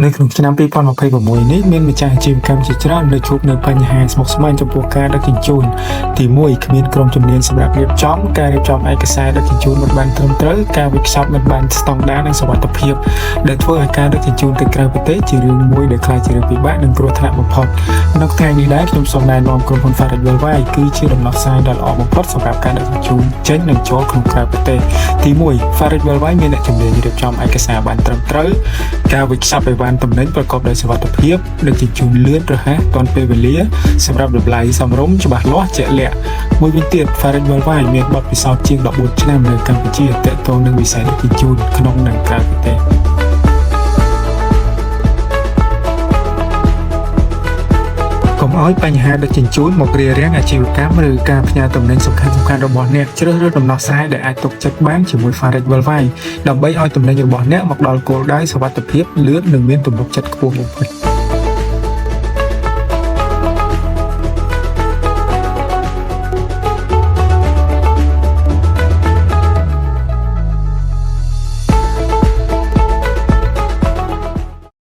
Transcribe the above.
នៅក្នុងឆ្នាំ2026នេះមានម្ចាស់អាជីវកម្មជាច្រើននៅជួបនឹងបញ្ហាស្មុគស្មាញចំពោះការដឹកជញ្ជូនទី1គ្មានក្រុមជំនាញសម្រាប់រៀបចំការរៀបចំឯកសារដឹកជញ្ជូនមិនបានត្រឹមត្រូវការវេចខ្ចប់មិនបានស្តង់ដារនិងសុវត្ថិភាពដែលធ្វើឲ្យការដឹកជញ្ជូនទៅក្រៅប្រទេសជារឿងមួយដែលក្លាយជារឿងពិបាកនិងគ្រោះថ្នាក់បំផុតនៅថ្ងៃនេះដែរខ្ញុំសូមណែនាំក្រុមហ៊ុន Farid Worldwide គឺជាដំណោះស្រាយដ៏ល្អបំផុតសម្រាប់ការដឹកជញ្ជូនចេញនិងចូលក្នុងក្រៅប្រទេសទី1 Farid Worldwide មានអ្នកជំនាញរៀបចំឯកសារបានត្រឹមត្រូវការវេចខ្ចប់អីវ៉ាន់ទំនិញប្រកបដោយសុវត្ថិភាពដឹកជញ្ជូនលឿនរហ័សទាន់ពេលវេលាសម្រាប់តម្លៃសមរម្យច្បាស់លាស់ជាក់លាក់មួយវិញទៀត Farid Worldwide មានបទពិសោធន៍ជាង14ឆ្នាំនៅកម្ពុជាទាក់ទងនឹងវិស័យដឹកជញ្ជូនក្នុងនិងក្រៅប្រទេស កុំឲ្យបញ្ហាដឹកជញ្ជូនមករារាំងអាជីវកម្មឬការផ្ញើទំនិញសំខាន់ៗរបស់អ្នកជ្រើសរើសដំណោះស្រាយដែលអាចទុកចិត្តបានជាមួយ Farex Worldwide ដើម្បីឲ្យទំនិញរបស់អ្នកមកដល់គោលដៅសុវត្ថិភាពលឿននិងមានទំនុកចិត្តខ្ពស់បំផុត។